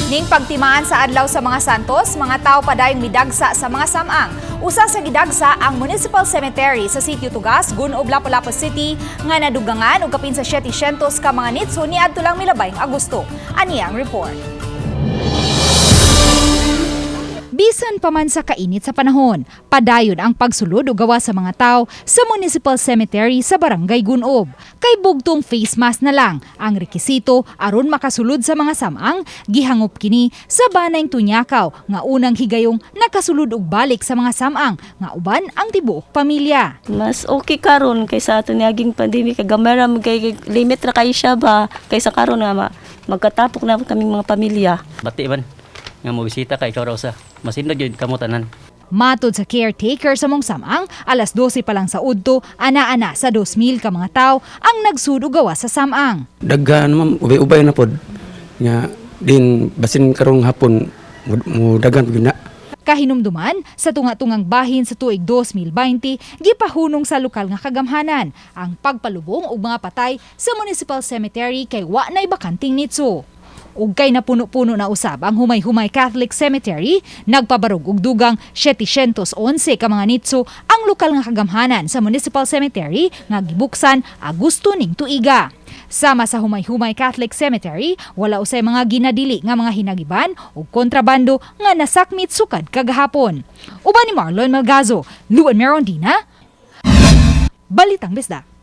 Ning pagtimaan sa Adlaw sa mga Santos, mga tao padayong midagsa sa mga samang. Usa sa gidagsa ang Municipal Cemetery sa Sitio Tugas, Gun-ob, Lapu-Lapu City, nga nadugangan og kapin sa 700 ka mga nitso niadto lang milabayng Agosto. Ani ang report. Bisan pa man sa kainit sa panahon, padayon ang pagsulod o gawa sa mga tao sa Municipal Cemetery sa Barangay Gunob. Kay bugtong face mask na lang ang rekisito aron makasulod sa mga samang, gihangop kini sa banayng Tunyakaw nga unang higayong nakasulod og balik sa mga samang nga uban ang tibuok pamilya. Mas okay karon kaysa ato niaging pandemic, kay gamay ra man kay limit ra kay siya ba kaysa karon nga magkatapok na kaming mga pamilya. Bati man nga mo bisita ka, ikaw raw sa masindog gyud kamo tanan. Matod sa caretaker sa mong samang, alas 12 pa lang sa udto, ana-ana sa 2,000 ka mga tao ang nagsud og gawa sa samang. Daghan, ma'am, ubay-ubay na pod. Nga din basin karong hapon mo daghan pud na. Kahinumduman, sa tunga-tungang bahin sa tuig 2020, gipahunong sa lokal nga kagamhanan ang pagpalubong og mga patay sa Municipal Cemetery kay wa na'y bakanting nitso. Ug kay napuno-puno na usab ang Humay-Humay Catholic Cemetery, nagpabarog og dugang 711 ka mga nitso ang lokal nga kagamhanan sa Municipal Cemetery nga gibuksan Agosto ning tuiga. Sama sa Humay-Humay Catholic Cemetery, wala usay mga ginadili nga mga hinagiban o kontrabando nga nasakmit sukad kagahapon. Uban ni Marlon Malgazo, Luan Merondina, Balitang Bisdak.